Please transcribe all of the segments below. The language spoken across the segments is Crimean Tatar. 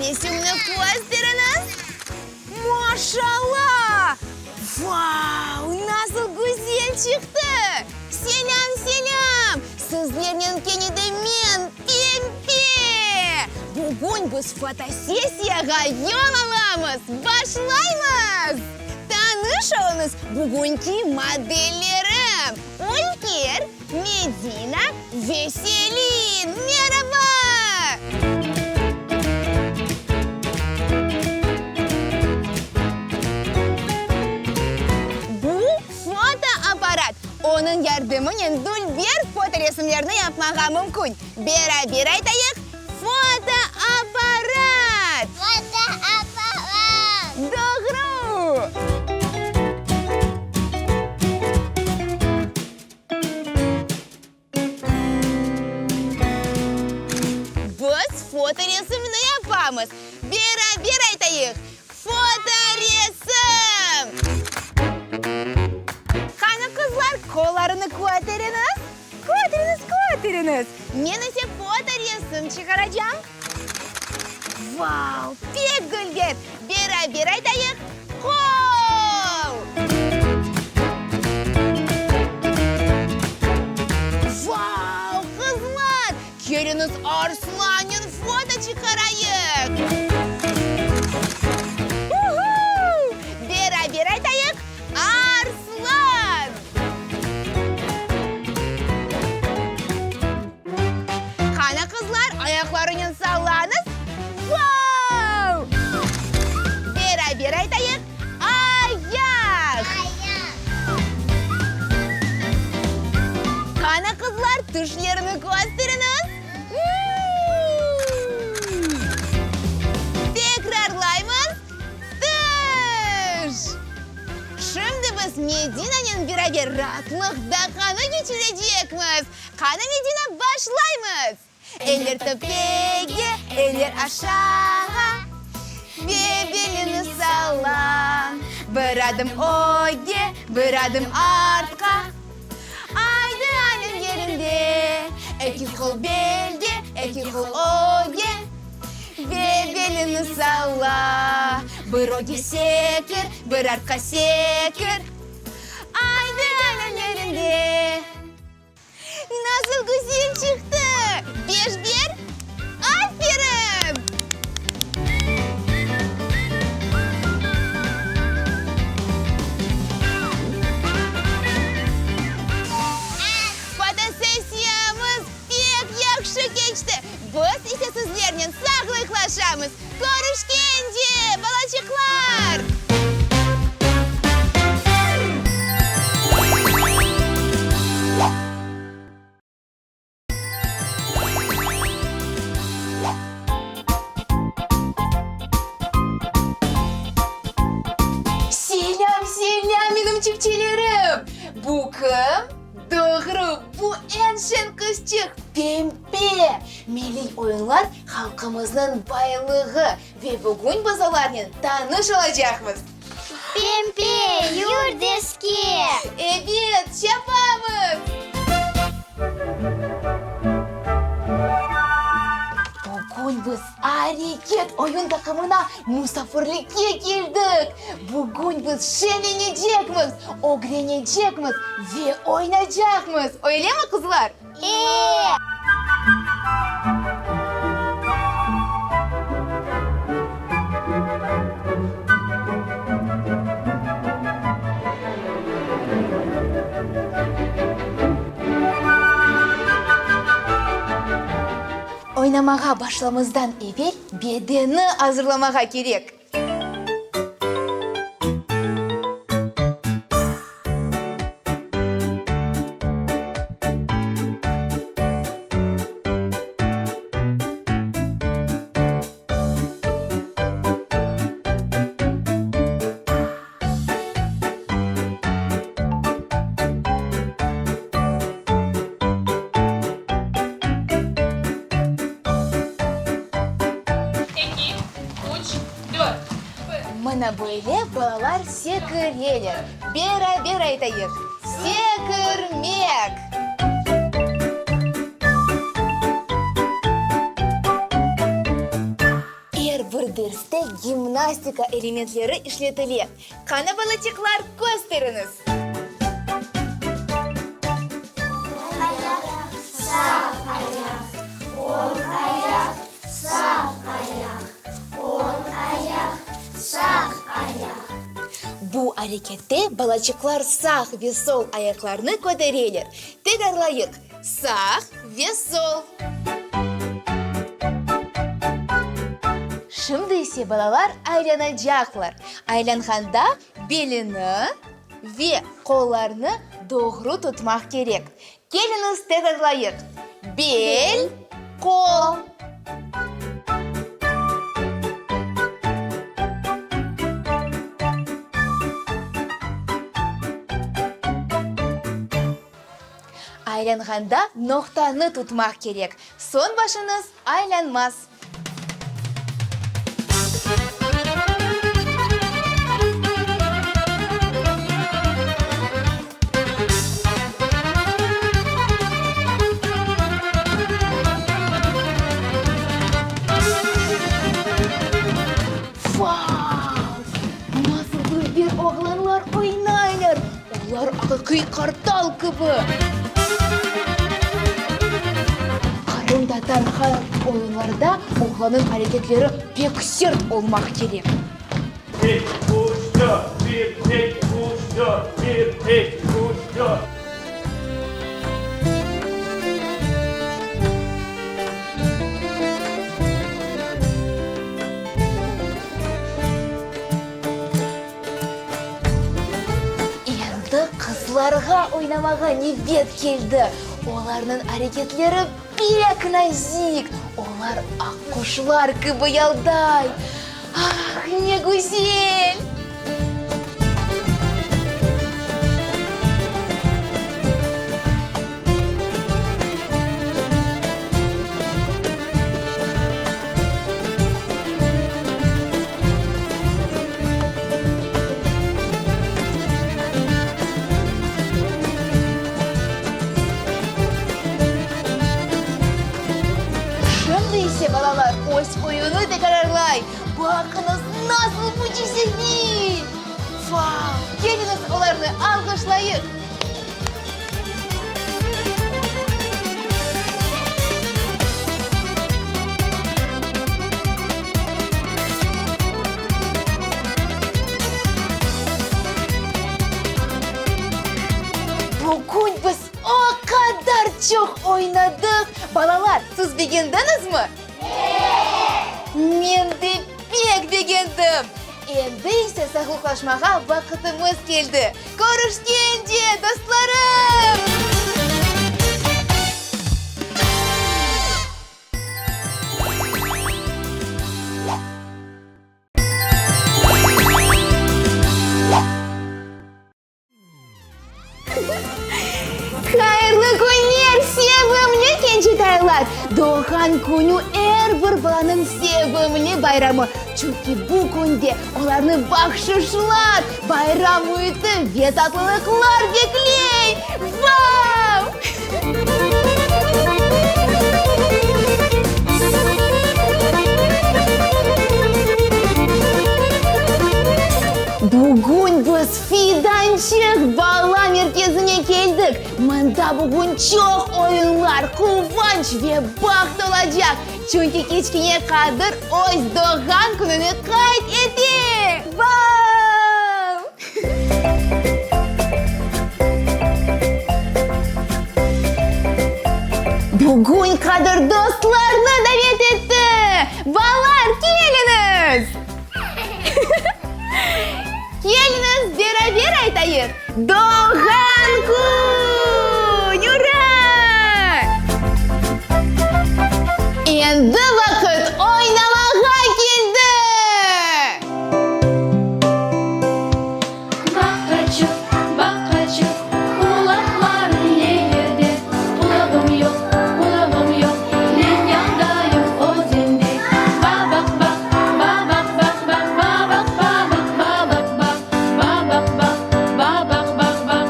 Fotoresimni kösteriñiz! Maşalla! Vau, nasıl güzel çıqtı! Selâm, selâm! Sizlernen kene de men, Pempe! Bugün biz fotosessiyağa yol alamız! Başlaymız! Tanış oluñız, bugünki modellerim, Ülker, Medina ve Selin! Meraba! Bu fotoapparat. Onıñ yardımınen dülber fotoresimlerni yapmağa mümkün. Beraber aytayıq, fotoapparat! Fotoapparat! Doğru! Biz fotoresimni yapamız. Beraber aytayıq, fotoresim! Qani, qızlar, qollarını köteriñiz! Köteriñiz, köteriñiz! Men ise fotoresim çıqaracam. Vau, pek dülber! Beraber aytayıq, qol! Vau, qızlar, keliñiz arslannen foto çıqarayıq! Uhu! Beraber aytayıq, arslan! Qana, qızlar, ayaqlarınen sallanız. Vau! Beraber aytayıq, ayaq! Ayaq! Qana, qızlar, tişlerini kösteriñiz. Tekrarlaymız, tiş! Şimdi biz Medinanen beraber raatlıq daqqanı keçirecekmiz. Qani, Medina, başlaymız! Eller töpege, eller aşağa, ve belini salla. Bir adım ögge, bir adım artqa, aydı alem yerinde. Eki qol belge, eki qol ögge, ve belini salla. Bir ögge sekir, bir artqa sekir, aydı alem yerinde. Nasıl güzel çıqtı! Beş ber! Aferin! Fotosessiyamız pek yahşı keçti! Biz ise sizlernen sağlıqlaşamız! Körüşkence, balaçıqlar! Selâm, selâm, menim çipçelerim! Bu kim? Doğru, bu eñ şeñ qızçıq, Pempe! Milliy oyunlar halqımıznıñ baylığı ve bugün biz olarnen tanış olacaqmız. Pempe, yür derske! Ebet, çapamız! Bugün biz Areket oyun taqımına musafirlikke keldik. Bugün biz şeñlenecekmiz, ögrenecekmiz ve oynacaqmız. Öylemi, qızlar? E! Oynamağa başlamızdan evel bedenni azırlamağa kerek. Eki, üç, dört. Bir. Mına böyle balalar sekireler. Beraber aytayıq, sekirmek! Er bir. Derste gimnastika elementleri işletile. Qana, balaçıqlar, kösteriñiz! Ayaq, sağ ayaq, oñ ayaq, sağ ayaq, oñ ayaq, sağ ayaq. Bu arekette balaçıqlar sağ ve sol ayaqlarını kötereler. Tekrarlayıq, sağ ve sol. Şimdi ise balalar aylanacaqlar. Aylanğanda belini ve qollarını doğru tutmaq kerek. Keliñiz, tekrarlayıq, bel, qol. Aylanğanda noqtanı tutmaq kerek, soñ başıñız aylanmaz. Vau! Nasıl dülber oğlanlar oynaylar! Olar aqiqiy qartal kibi! Qırımtatar halq oyunlarında oğlannıñ areketleri pek sert olmaq kerek. Eki, üç, dört, bir, eki, üç, dört, bir, eki, üç, dört. Endi qızlarğa oynamağa nevbet keldi. Olarnıñ areketleri pek nazik, olar aqquşlar kibi yalday. Ah, ne güzel! Şimdi ise balalar öz oyunı tekrarlay. Baqıñız, nasıl mücizeviy! Vau! Keliñiz, olarnı alğışlayıq! Bugün biz o qadar çoq oynadıq! Balalar, siz begendiñizmi? Men de pek begendim! Endi ise sağlıqlaşmağa vaqıtımız keldi. Körüşkence, dostlarım! Hayırlı künler, sevimli kencetaylar! Doğğan künü er bir balanıñ sevimli bayramı, çünki bu künde olarnı bahşışlar, bayram müiti ve tatlılıqlar bekley! Vau! Bugün biz Fidançıq bala merkezine keldik. Mında bugün çoq oyunlar, quvanç ve baht olacaq, çünki kiçkene Qadır öz doğğan kününi qayd ete! Vau! Bugün Qadır dostlarını davet etti! Balalar, keliñiz! Keliñiz, beraber aytayıq, Doğğan kün! Ura! Endi vaqıt oynamağa keldi! Baqaçıq, baqaçıq, qulaqlarıñ ne yerde? Qulağım yoq, qulağım yoq, men yandayım özende. Ba-baq, baq, ba-baq, baq, baq, ba-baq, ba-baq, ba-baq, baq, ba-baq, baq, ba-baq, baq, baq.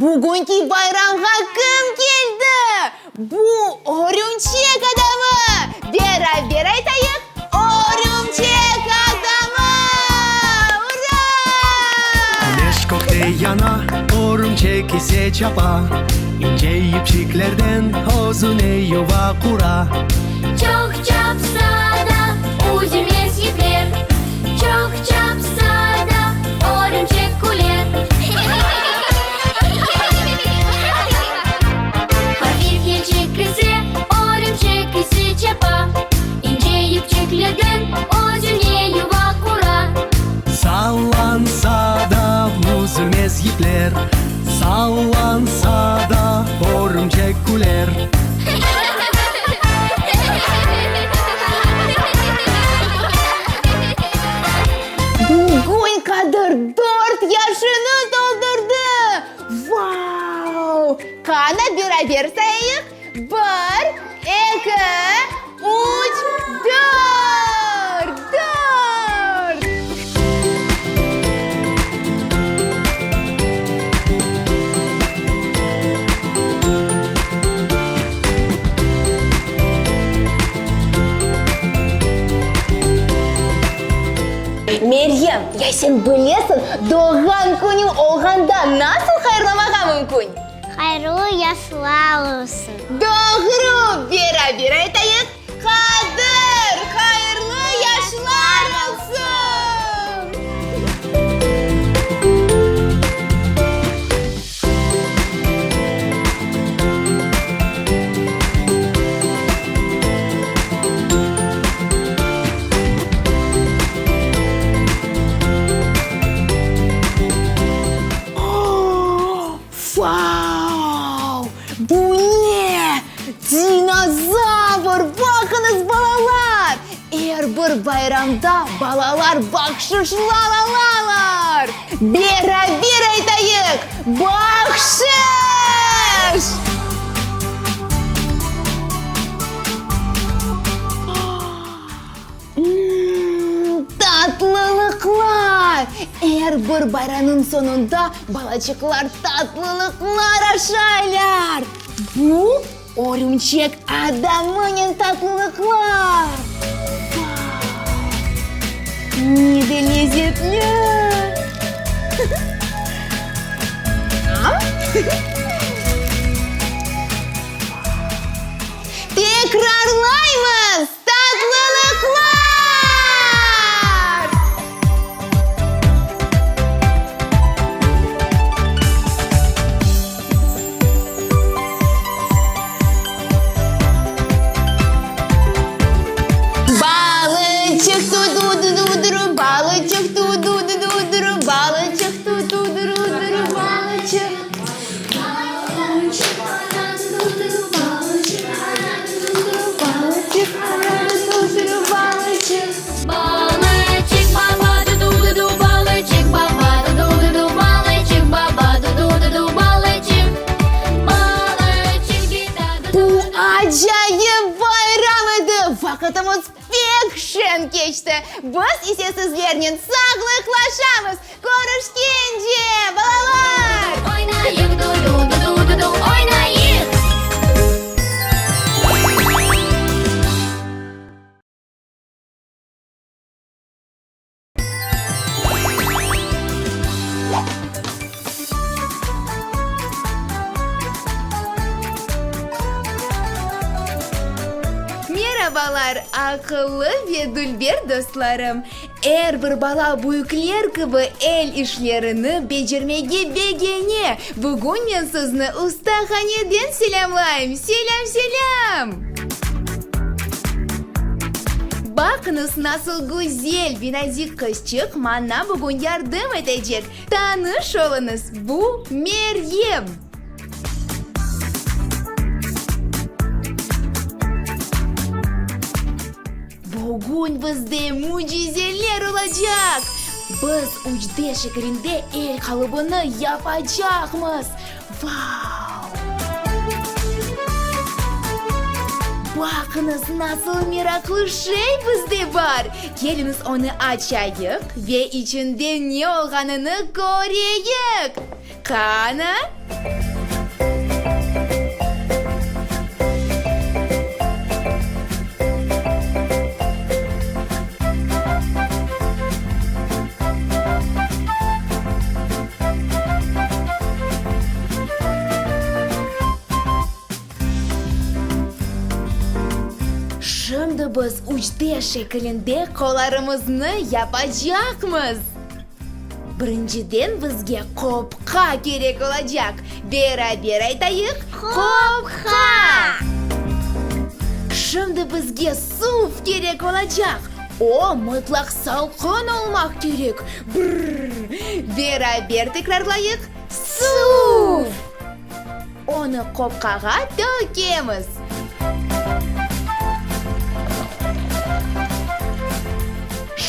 Bugünki bayramğa kim keldi? Bu Örümçek adamı! Beraber aytayıq, Örümçek adamı! Ura! Küneş kökte yana, örümçek ise çapa, İnce yipçiklerden özüne yuva qura. Çoq çapsa da üzülmez yipler, Çoq çapsa da örümçek küler. Hafif yel çekilse, örümçek ise çapa, İnce yipçiklerden özüne yuva qura. Sallansa da üzülmez yipler, Sallansa da örümçek küler. Bugün Qadır dört yaşını toldurdı! Vau! Qana beraber sayayıq, bir, eki, üç, dört! Dört! Meryem, ya sen bilesiñ, doğğan künüñ olğanda nasıl hayırlamağa mümkün? Hayırlı yaşlar olsun! Doğru! Beraber aytayıq, Qadır, hayırlı yaşlar olsun! Vau! Bu ne? Dinozavr! Baqıñız, balalar! Er bir bayramda balalar bahşışlar alalar! Beraber aytayıq, Bahşış! Mmm, tatlılıqlar! Er bir bayramnıñ soñunda balaçıqlar tatlılıqlar aşaylar. Bu örümçek adamınen tatlılıqlar! Vau! Ne de lezetli! Tekrarlaymız! Tatlılıqlar! Balıçıq tu-du-du-du-duru, balıçıq tu-du-du-du-duru, balıçıq tu-du-du-du-duru, balıçıq. Balıçıq baba du-du-du-du, balıçıq baba du-du-du-du, balıçıq baba du-du-du-du, balıçıq, balıçıq gita du-du. Bu acayip bayram edi! Vaqıtımız pek şeñ keçti. Biz ise sizlernen sağlıqlaşamız. Körüşkence, balalar! Oynayıq du-du-du-du-du, oynayıq! Merabalar, aqıllı ve dülber dostlarım! Er bir bala büyükler kibi el işlerini becermege begene. Bugün men sizni ustahaneden selâmlayım! Selâm, selâm! Baqıñız, nasıl güzel ve nazik qızçıq maña bugün yardım etecek! Tanış oluñız, bu Meryem! Bugün bizde mücizeler olacaq! Biz üç D şeklinde el qalıbını yapacaqmız! Vau! Baqıñız, nasıl meraqlı şey bizde bar! Keliñiz, onı açayıq ve içinde ne olğanını köreyik! Qana? Şimdi biz üç D şekilinde qollarımıznı yapacaqmız. Birinciden bizge qopqa kerek olacaq. Beraber aytayıq, Qopqa! Şimdi bizge suv kerek olacaq. O, mıtlaq salqın olmaq kerek. Brrr! Beraber tekrarlayıq, Suv! Onı qopqağa tökemiz.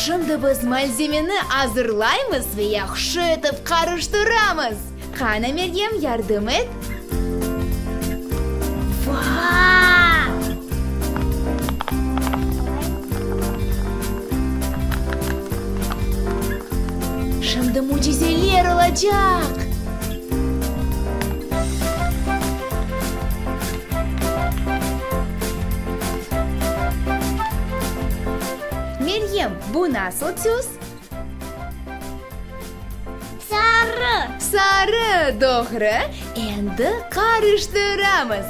Şimdi biz malzemeni azırlaymız ve yahşı etip qarıştıramız. Qana, Meryem, yardım et. Şimdi mücizeler olacaq! Meryem, bu nasıl tüs? Sarı. Sarı, doğru. Endi qarıştıramız.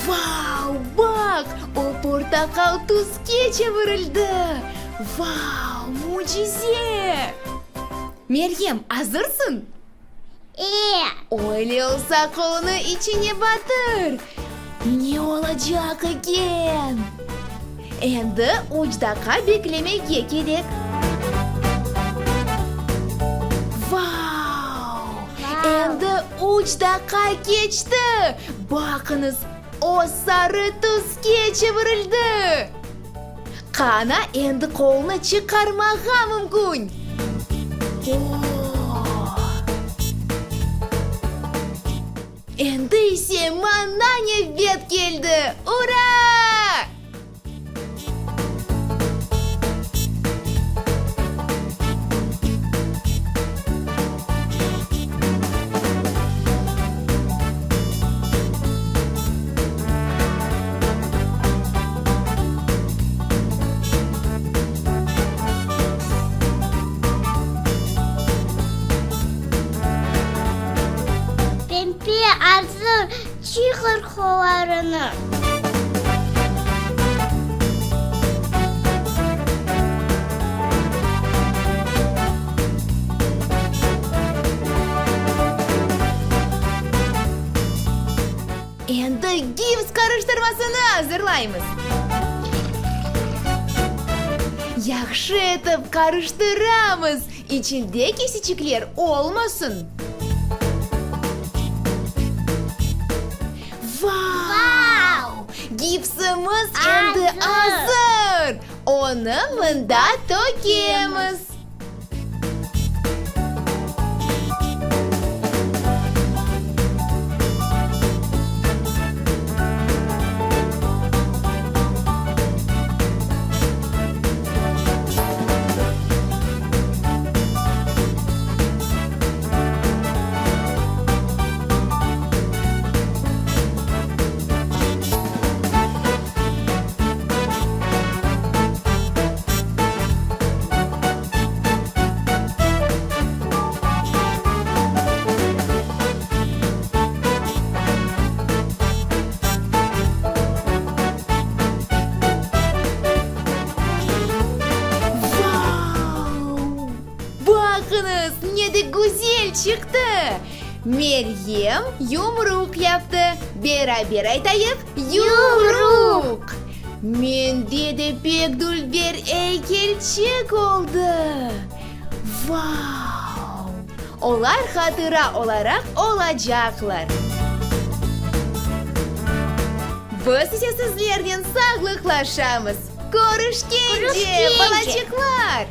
Vau, baq, o portaqal tüske çevirildi! Vau, mücize! Meryem, azırsıñ? E. Öyle olsa qolunı içine batır! Ne olacaq eken? Endi üç daqqa beklemege kerek. Vau! Endi üç daqqa keçti! Baqıñız, o sarı tüske çevirildi! Qana, endi qolunı çıqarmağa mümkün! O! Endi ise maña nevbet keldi! Ura! Pempe azır, çıqar qollarını. Endi gips qarıştırmasını azırlaymız. Yahşı etip qarıştıramız, içinde kesiçikler olmasın. Vau! Gipsimiz endi azır! Onı mında tökemiz. Vau! Baqıñız, ne de güzel çıqtı! Meryem yumruq yaptı. Beraber aytayıq, Yumruq! Mende de pek dülber eykelçik oldı! Vau! Olar hatıra olaraq olacaqlar! Biz ise sizlernen sağlıqlaşamız! Körüşkence, balaçıqlar!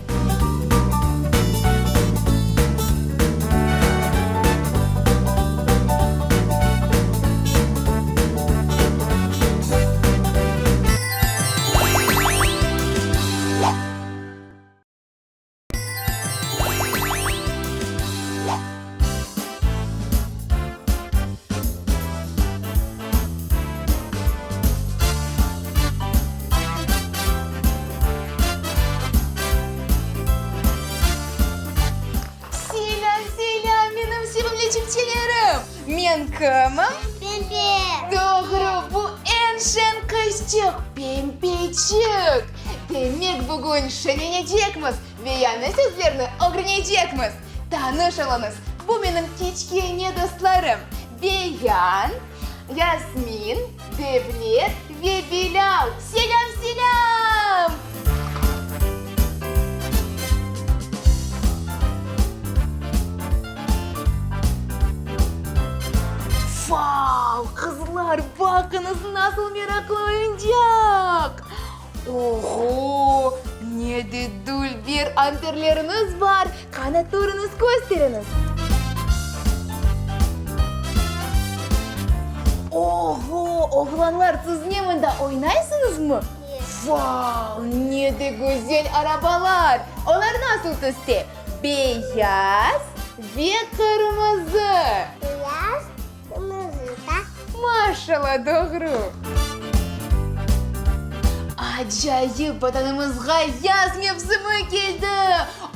Kimim? Pempe. Doğru, bu eñ şeñ qızçıq, Pempeçik. Demek, bugün şeñlenecekmiz ve yañı sözlerni ögrenecekmiz. Tanış oluñız, bu menim kiçkene dostlarım, Beyan, Yasmin, Devlet ve Bilâl. Selâm, selâm! Vau, qızlar, baqıñız, nasıl meraqlı oyuncaq! Oho, ne de dülber anterleriñiz bar! Qana, turıñız, kösteriñiz! Oho, oğlanlar, siz ne mında oynaysıñızmı? Vau, ne de güzel arabalar! Olar nasıl tüste? Beyaz ve qırmızı. Beyaz, qırmızı da. Maşallah, doğru. Acayip, Vatanımızğa yaz mevsimi keldi!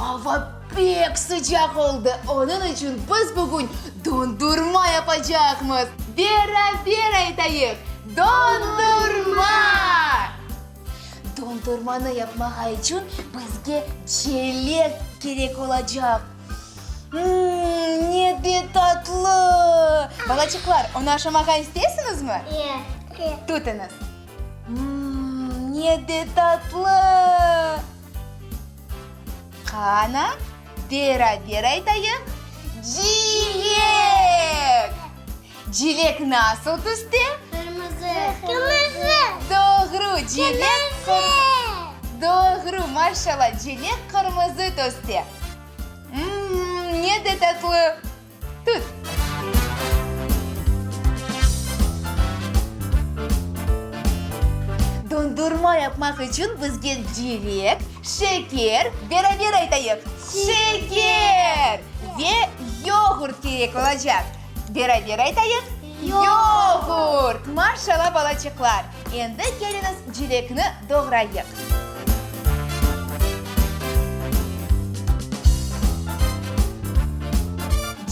Ava pek sıcaq oldı, onıñ içün biz bugün dondurma yapacaqmız. Beraber aytayıq, Dondurma! Dondurmanı yapmağa içün bizge çelek kerek olacaq. Mmm, ne de tatlı! Balaçıqlar, onı aşamağa isteysiñizmi? E. Tutıñız. Mmm, ne de tatlı! Qana, beraber aytayıq, Cilek! Cilek nasıl tüste? Qırmızı. Qırmızı. Doğru, cilek Qırmızı. Doğru, maşallah, cilek qırmızı tüste. Mmm, ne de tatlı! Tut. Dondurma yapmaq içün bizge cilek, şeker, beraber aytayıq, şeker ve yoğurt kerek olacaq. Beraber aytayıq, yoğurt! Maşallah, balaçıqlar! Endi keliñiz cilekni doğrayıq.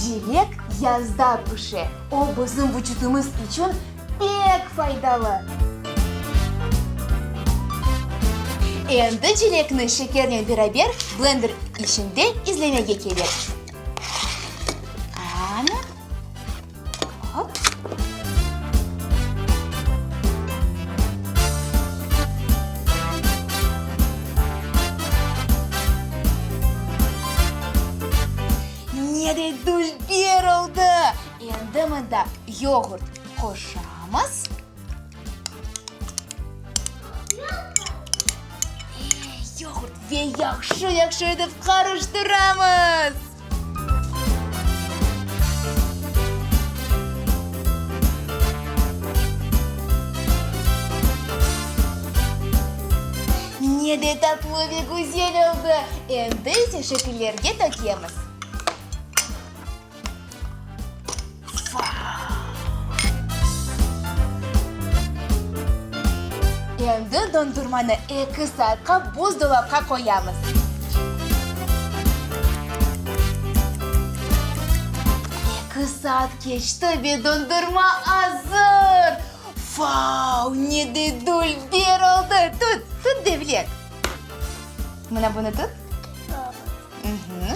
Cilek yazda pişe. O, bizim vucudımız içün pek faydalı. Endi cilekni şekernen beraber blender içinde izlemege kerek. Qana. Hop. Ne de dülber oldı! Endi mında yoğurt qoşamız. Yoğurt ve yahşı-yahşı etip qarıştıramız. Ne de tatlı ve güzel oldı! Endi ise şekillerge tökemiz. Endi dondurmanı eki saatqa buzdolapqa qoyamız. Eki saat keçti ve dondurma azır! Vau, ne de dülber oldı! Tut, tut, Devlet! Mına bunı tut.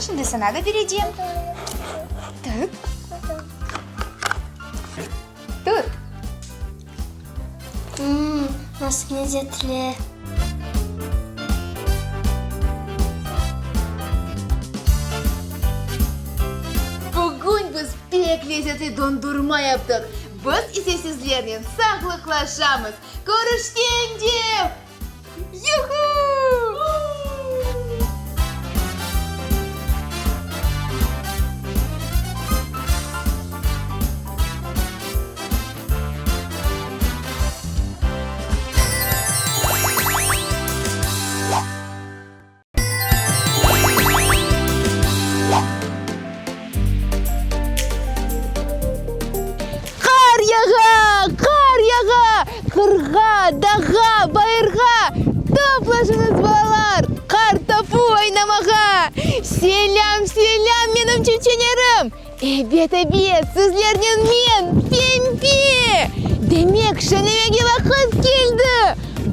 Şimdi saña da berecem. Tut. Tut. Mmm, nasıl lezetli. Bugün biz pek lezetli dondurma yaptıq. Biz ise sizlernen sağlıqlaşamız. Körüşkence! Yuhu! Qar yağa, qar yağa, qırğa, dağğa, bayırğa, Toplaşıñız, balalar, qar topu oynamağa! Selâm, selâm, menim çipçelerim! Ebet, ebet, sizlernen men, Pempe! Demek, şeñlemege vaqıt keldi!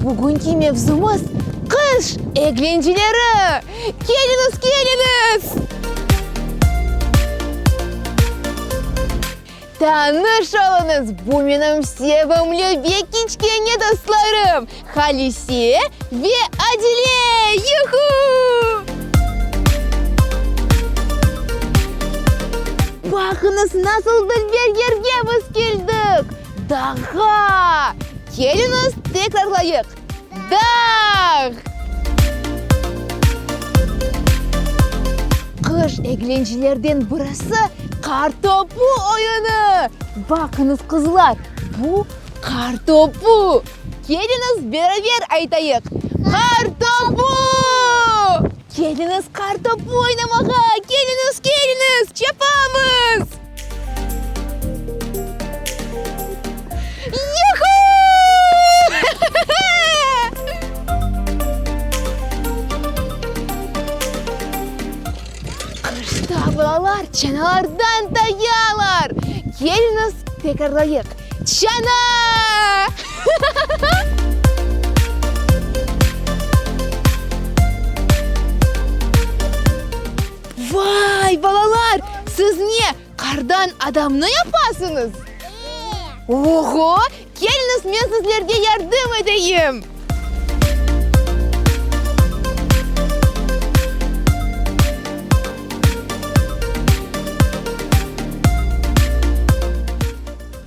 Bugünki mevzumız, qış eglenceleri! Keliñiz, keliñiz! Tanış oluñız, bu menim sevimli ve kiçkene dostlarım, Halise ve Adile! Yuhu! Baqıñız, nasıl dülber yerge biz keldik! Dağğa! Keliñiz, tekrarlayıq! Dağ! Qış eglencelerden birisi, qar topu oyunı! Baqıñız, qızlar, bu qar topu! Keliñiz, beraber aytayıq, Qar topu! Keliñiz, qar topu oynamağa! Keliñiz, keliñiz, çapamız! Yuhu! Qışta balalar çanalardan tayalar. Keliñiz, tekrarlayıq, Çana! Vay, balalar, siz ne, qardan adamnı yapasıñız? Oho, keliñiz, men sizlerge yardım eteyim!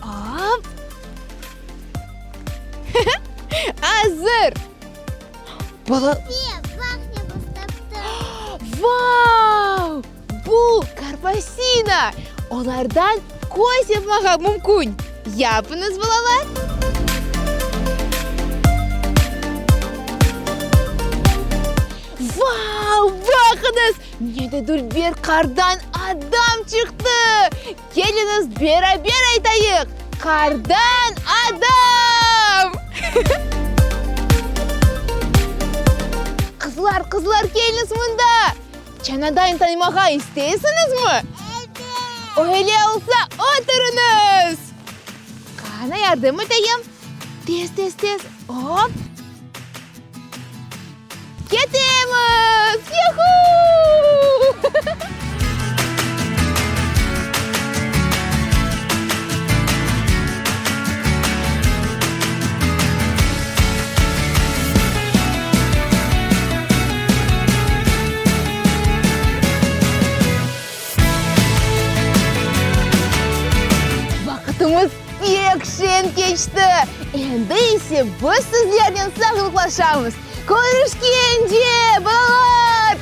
Op! Azır! Bala... Vau! Bu karpasina! Olardan köz yapmağa mümkün. Yapıñız, balalar! Vau! Baqıñız, ne de dülber qardan adam çıqtı! Keliñiz, beraber aytayıq, Qardan adam! Qızlar, qızlar, keliñiz mında! Çanadan taymağa isteysiñizmi? Ebet! Öyle olsa, oturıñız! Qana, yardım eteyim. Tez, tez, tez, op! Ketemiz! Yuhu! Vaqıtımız pek şeñ keçti. Endi ise biz sizlernen sağlıqlaşamız. Körüşkence, balalar!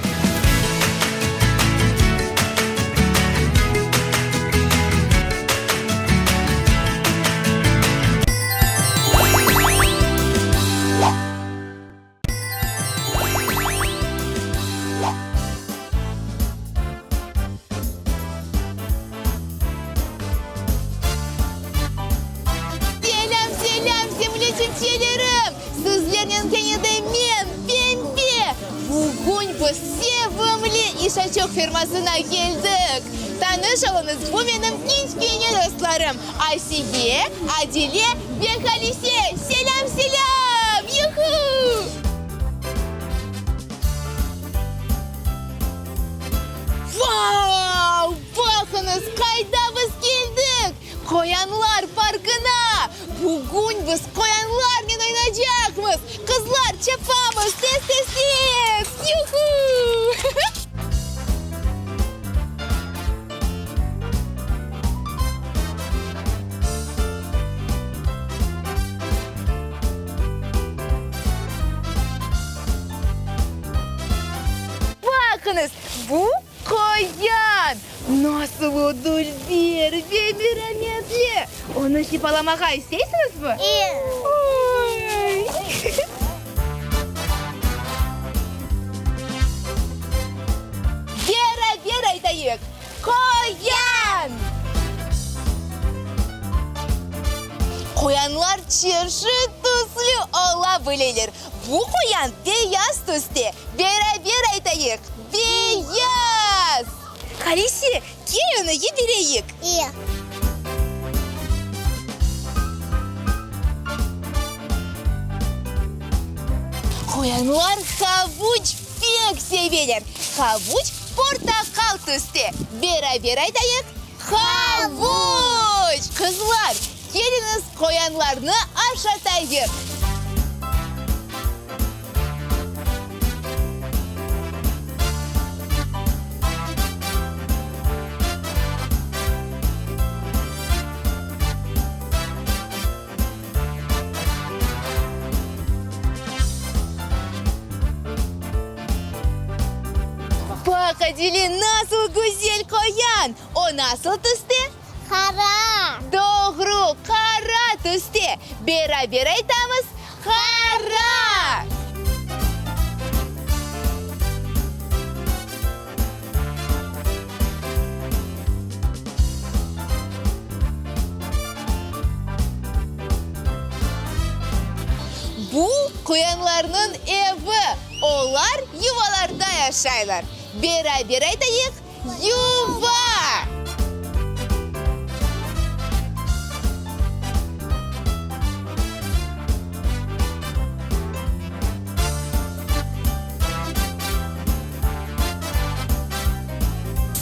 Selâm, selâm, sevimli çiftçilerim! Sizlernen kene de men, Pembe! Bugün biz sevimli İşaçok fermasına keldik. Tanış oluñız, bu menim kiçkene dostlarım, Asiye, Adile ve Halise! Selâm, selâm! Yuhu! Vau! Baqıñız, qayda biz keldik! Qoyanlar parkına! Bugün biz qoyanlarnen oynaycaqmız! Qızlar, çapamız! Tez, tez, tez! Yuhu! Baqıñız, bu qoyan! Nasıl o dülber ve merametli! Onı şifalamağa isteysiñizmi? Oy! Beraber aytayıq, Qoyan! Qoyanlar çeşit tüslü ola bileler. Bu qoyan beyaz tüste. Beraber aytayıq, Beyaz! Halise, kel onı yibereyik. İyi. Qoyanlar havuç pek seveler. Havuç portaqal tüste. Beraber aytayıq, Havuç! Qızlar, keliñiz qoyanlarnı aşatayıq. Baq, Adile, nasıl güzel qoyan! O nasıl tüste? Qara. Doğru, qara tüste. Beraber aytamız, qara! Bu, qoyanlarnıñ evi. Olar yuvalarda yaşaylar. Beraber aytayıq, yuva!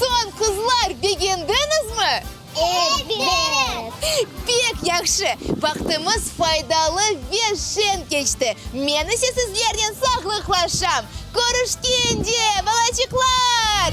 Soñ, qızlar, begendiñizmi? Ebet! Pek yahşı! Vaqtımız faydalı ve şeñ keçti. Men ise sizlernen sağlıqlaşam. Körüşkence, balaçıqlar!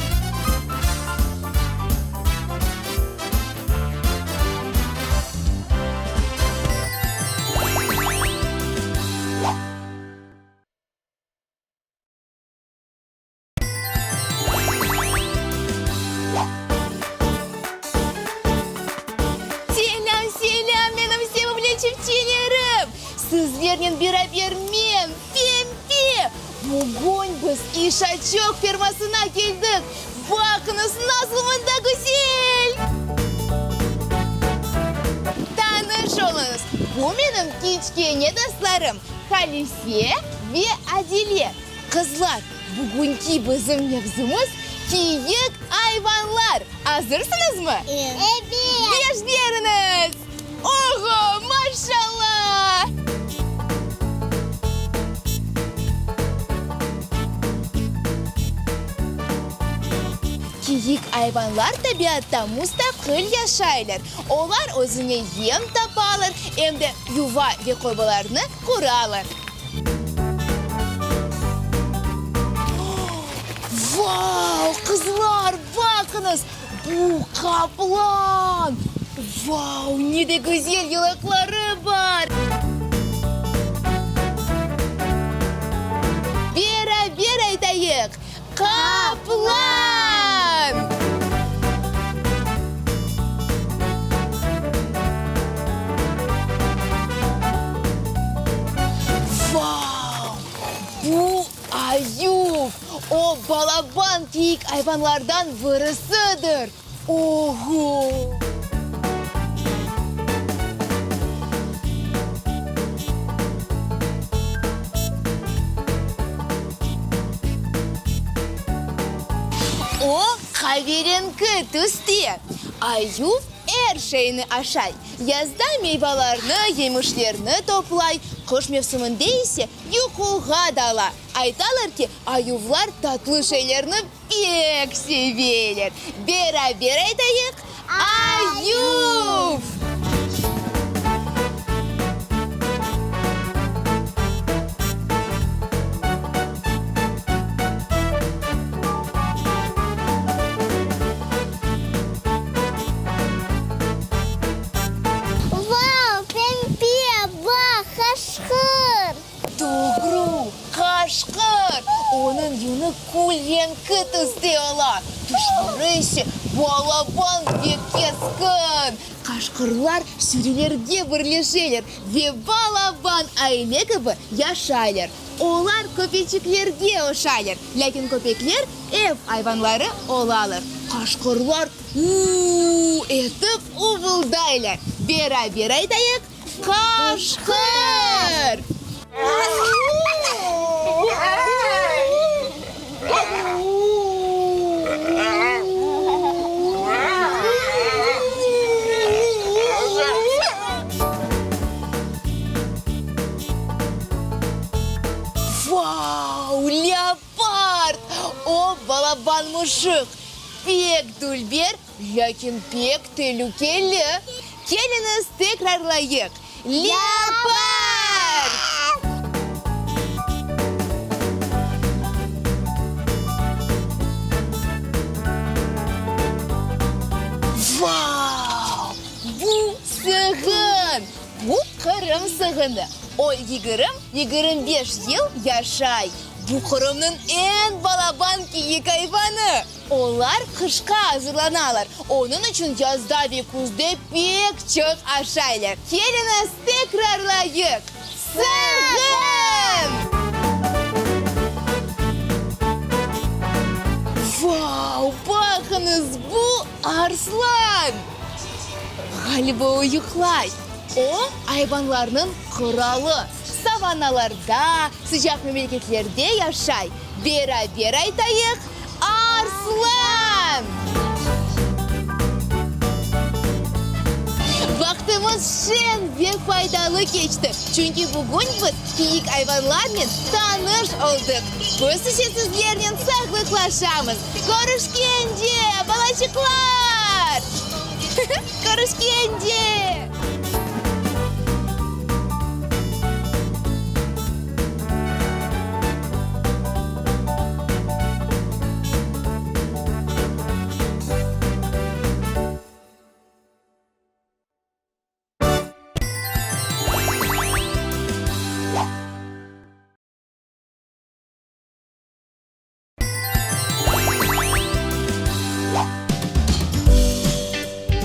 Selâm, selâm, menim sevimli çiftçilerim! Sizlernen beraber men, Pempe! Bugün biz İşaçok fermasına keldik. Baqıñız, nasıl mında güzel! Tanış oluñız, bu menim kiçkene dostlarım, Halise ve Adile. Qızlar, bugünki bizim mevzumız, kiyik ayvanlar. Azırsıñızmı? Ebet! Beş beriñiz! Oğo, maşallah! Kiyik ayvanlar tabiatta mustaqil yaşaylar. Olar özüne yem tapalar, em de yuva ve qobalarnı quralar. Vau, qızlar, baqıñız, bu qaplan! Vau, ne de güzel yolaqları bar! Beraber aytayıq, Qaplan! Vau! Bu ayuv! O, balaban kiyik ayvanlardan birisidir! Oğo! O, qaverenki tüste. Ayuv er şeyni aşay. Yazda meyvalarnı, yemişlerni toplay, qış mevsiminde ise yuquğa dala. Aytalar ki, ayuvlar tatlı şeylerni pek seveler. Beraber aytayıq, Ayuv! Vau, Pempe, baq, qaşqır! Doğru, qaşqır! Onıñ yünü külrenki tüste ola, tişleri ise balaban ve keskin. Qaşqırlar sürülerge birleşeler ve balaban aile kibi yaşaylar. Olar köpeçiklerge oşaylar, lâkin köpekler ev ayvanları olalar. Qaşqırlar u-u-u etip uvuldaylar. Beraber aytayıq, Qaşqır! Arslan mışıq, pek dülber, lâkin pek telükeli. Keliñiz tekrarlayıq, Leopard! Vau! Bu sığın! Bu Qırım sığını. O, yigirmi, 25 yıl yaşay. Bu Qırımnıñ eñ balaban kiyik ayvanı. Olar qışqa azırlanalar, onıñ içün yazda ve küzde pek çoq aşaylar. Keliñiz, tekrarlayıq, Sığın! Vau, baqıñız, bu arslan! Ğaliba o yuqlay. O, ayvanlarnıñ qıralı. Savannalarda, sıcaq memleketlerde yaşay. Beraber aytayıq, Arslan! Vaqtımız şeñ ve faydalı keçti, çünki bugün biz kiyik ayvanlarnen tanış oldıq. Biz ise sizlernen sağlıqlaşamız. Körüşkence, balaçıqlar! Körüşkence!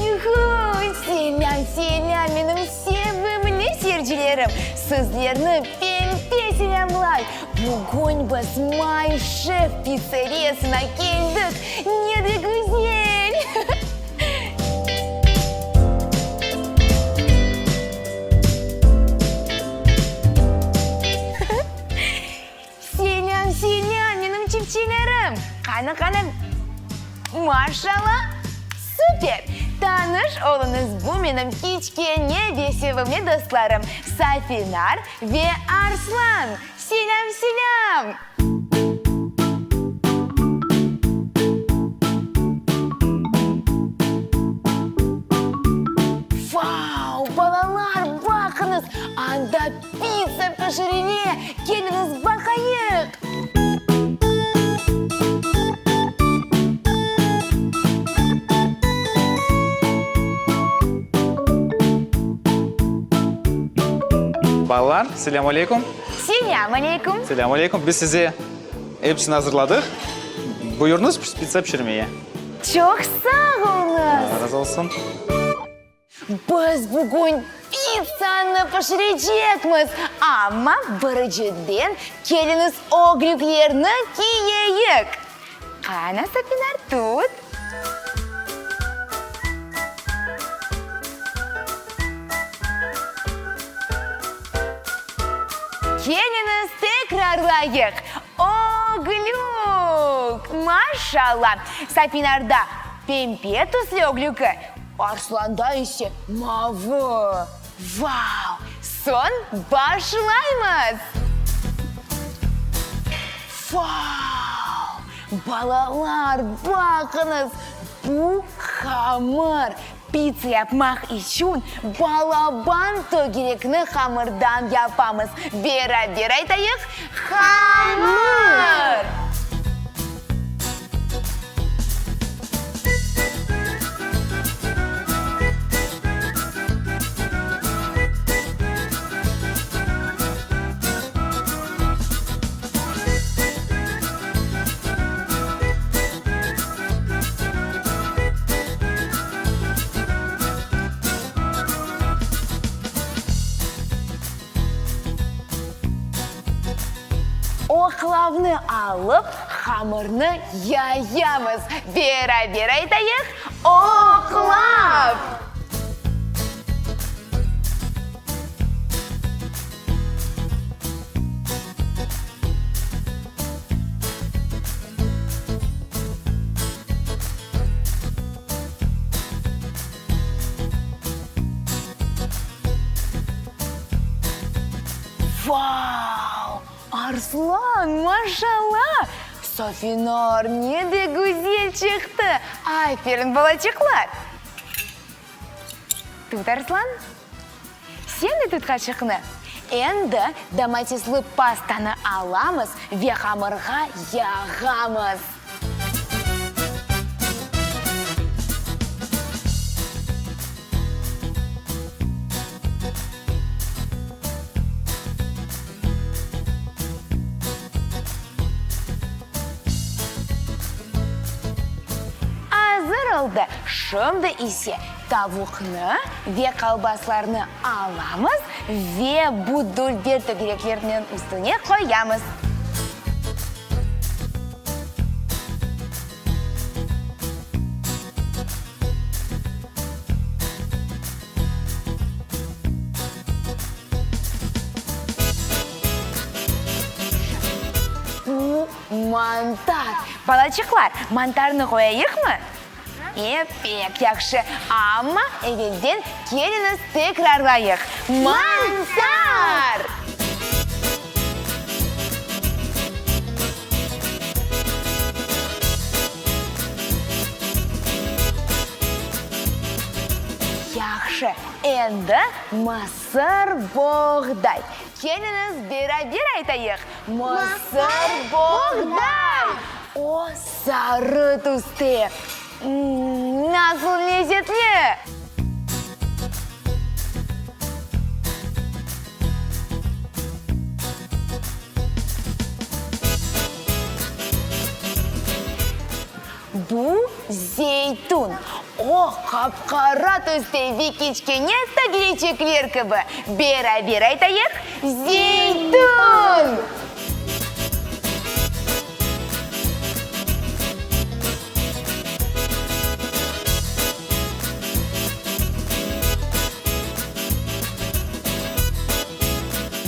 Yuhu! Selâm, selâm, menim sevimli seyircilerim! Sizlerni Pempe selâmlay! Bugün biz My Chef pitseriyasına keldik! Ne de güzel! Selâm, selâm, menim çiftçilerim! Qani, qani, maşallah, süper! Tanış oluñız, bu menim kiçkene ve sevimli dostlarım Safinar ve Arslan! Selâm, selâm! Vau, balalar, baqıñız, anda Pitsa pişirile, keliñiz baqayıq! Balalar, selâm aleyküm! Selâm aleyküm! Selâm aleyküm! Biz size episini azırladıq. Buyurıñız pitsa pişirmege. Çoq sağ oluñız! Allah razı olsun! Biz bugün pitsanı pişirecekmiz, amma biriciden keliñiz öglüklerni kiyeyik. Qana, Safinar, tut. Keliñiz tekrarlayıq, öglük! Maşallah! Safinarda pembe tüslü öglügi, Arslanda ise mavı. Vau! Soñ başlaymız! Vau! Balalar, baqıñız, bu hamır! Pitsa yapmaq içün balaban tögerekni hamırdan yapamız. Beraber aytayıq, Hamır! Oqlavnı alıp, hamırnı yayamız. Beraber aytayıq, Oqlav! Vau! Arslan, maşallah! Safinar ne de güzel çıqtı! Aferin, balaçıqlar! Tut, Arslan. Sen de tut qaşıqnı. Endi domatesli pastanı alamız ve hamırğa yağamız. Azır oldı. Şimdi ise tavuqnı ve kolbaslarnı alamız ve bu dülber tögereklerniñ üstüne qoyamız. Bu mantar. Balaçıqlar, mantarnı qoyayıqmı? E, pek yahşı. Amma evelden keliñiz tekrarlayıq. Mantar! Yahşı, endi mısırboğday. Keliñiz beraber aytayıq, mısırboğday! O, sarı tüste. M-m, nasıl lezetli! Bu zeytun. O, qap-qara tüste ve kiçkene tagleçikler kibi. Beraber aytayıq, zeytun!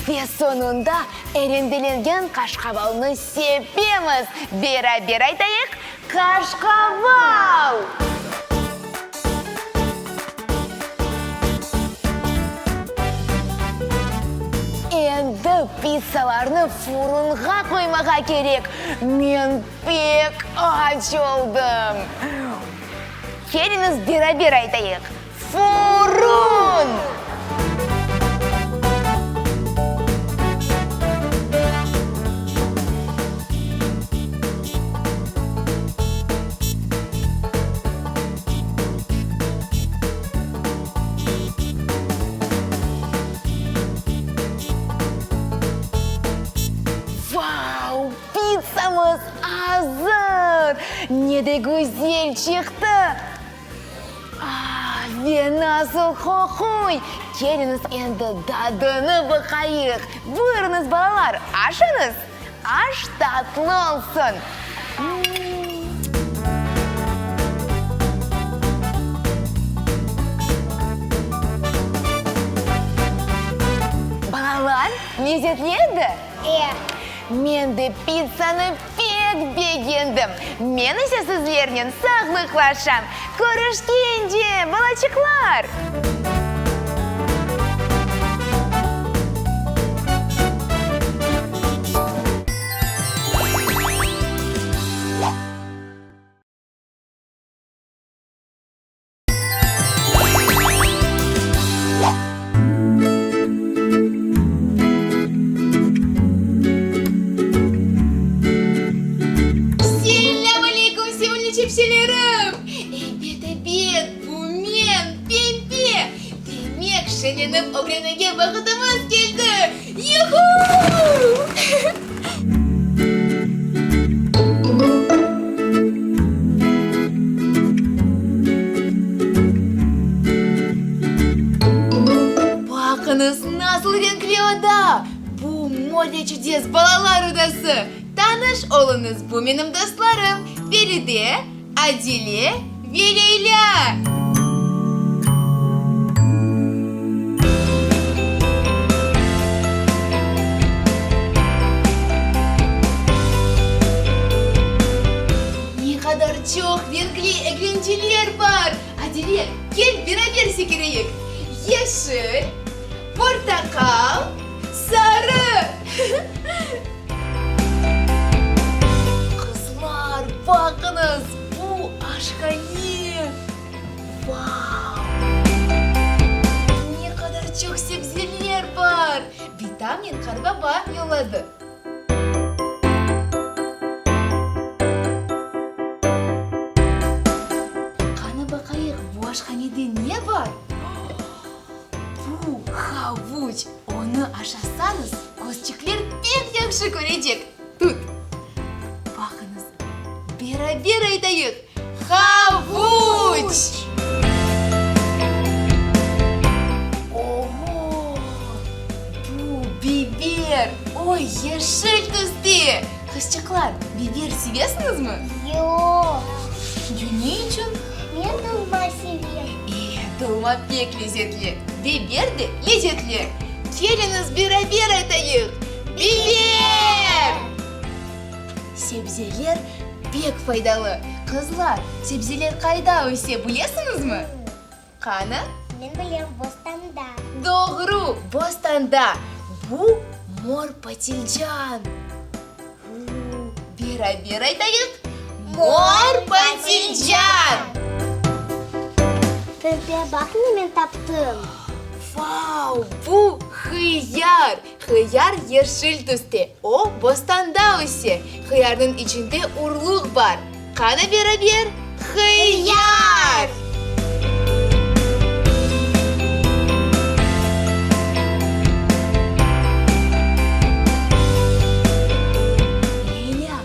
Ve soñunda erendelengen qaşqavalnı sepemiz. Beraber aytayıq, qaşqaval! Endi pitsalarnı furunğa qoymağa kerek. Men pek aç oldım. Keliñiz beraber aytayıq, Furun! Vau, pitsamız azır! Ne de güzel çıqtı! Ah, ve nasıl qoquy! Keliñiz endi dadını baqayıq! Buyurıñız, balalar, aşıñız! Aş tatlı olsun! Balalar, lezetli edi? E. Men de pitsanı pek begendim. Men ise sizlernen sağlıqlaşam. Körüşkence, balaçıqlar! Selâm aleyküm, sevimli çepçelerim! Ebet, ebet, bu men, Pempe! Demek, şeñlenip ögrenmege vaqıtımız keldi! Yuhu! Baqıñız, nasıl renkli oda! Bu Mole çudes balalar odası! Tanış oluñız, bu menim dostlarım, Feride, Adile ve Leylâ! Ne qadar çoq renkli eglenceler bar! Adile, kel beraber sekireyik! Yeşil, portaqal, sarı! Qartanamnen qartbaba yolladı. Qana baqayıq, bu aşhanede ne bar? Bu havuç! Onı aşasañız, közçikler pek yahşı körecek. Tut! Baqıñız, beraber aytayıq, Havuç! Oho! Bu biber! O, yeşil tüste! Qızçıqlar, biber sevesiñizmi? Yoq. Ya ne içün? Men dolma sevem. E, dolma pek lezetli, biber de lezetli. Keliñiz, beraber aytayıq, Biber! Sebzeler pek faydalı. Qızlar, sebzeler qayda öse, bilesiñizmi? Qani? Men bilem, bostanda. Doğru, bostanda. Bu mor patilcan. Beraber aytayıq, Mor patilcan! Pempe, baq ne men taptım! Vau, bu hıyar! Hıyar yeşil tüste, o, bostanda öse. Hıyarnıñ içinde urluq bar. Qana beraber, Hıyar! Leylâ,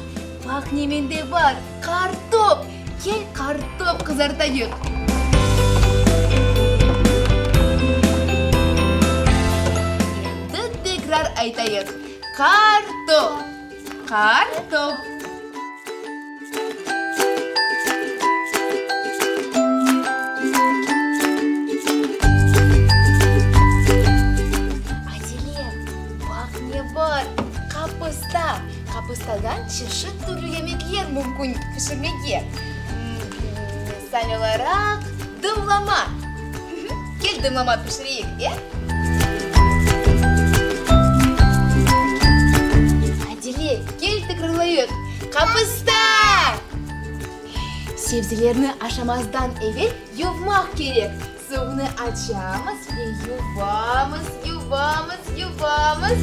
baq ne mende bar, qartop! Kel, qartop qızartayıq! Endi tekrar aytayıq, Qartop! Qartop! Adile, baq ne bar, qapısta! Qapıstadan çeşit türlü yemekler mümkün pişirmege. Misal olaraq, dımlama. Kel dımlama pişireyik, e? Adile, kel tekrarlayıq, Qapısta! Sebzelerni aşamazdan evel yuvmaq kerek. Suvnı açamız ve yuvamız, yuvamız, yuvamız.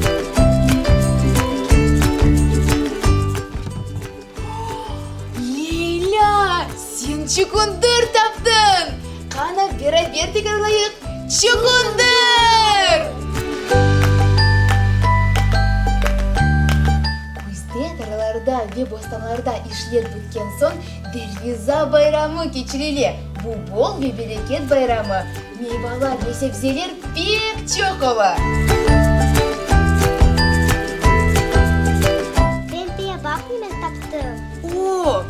Leylâ, sen çukundır taptıñ! Qana, beraber tekrarlayıq, Çukundır! Küzde tarlalarda ve bostanlarda işler bitken soñ, Derviza bayramı keçirile. Bu bol ve bereket bayramı. Meyvalar ve sebzeler pek çoq ola. Pempe, baq ne men taptım. O,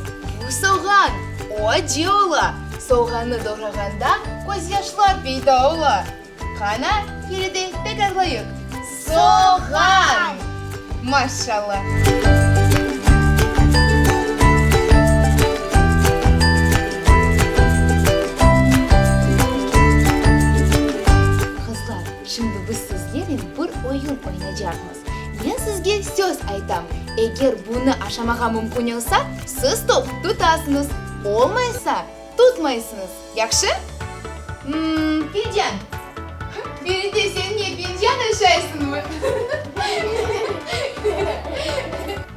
bu soğan! O acı ola. Soğannı doğrağanda közyaşlar peyda ola. Qana, keri de tekrarlayıq, Soğan! Maşallah! Qızlar, şimdi biz sizlernen bir oyun oynaycaqmız. Men sizge söz aytam, eger bunı aşamağa mümkün olsa, siz top tutasıñız, olmaysa, tutmaysıñız. Yahşı? M-m, fincan. Feride, sen ne, fincan aşaysıñmı?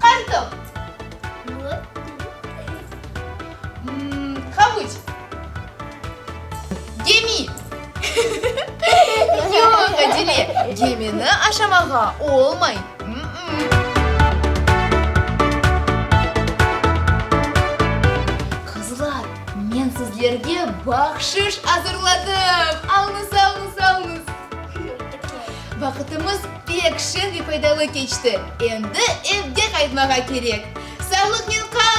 Qartop. M-m, havuç. Gemi. Yoq, Adile, gemini aşamağa olmay. Qızlar, men sizlerge bahşış azırladım! Alıñız, alıñız, alıñız! Vaqıtımız pek şeñ ve faydalı keçti. Endi evge qaytmağa kerek. Sağlıqnen qalıñız!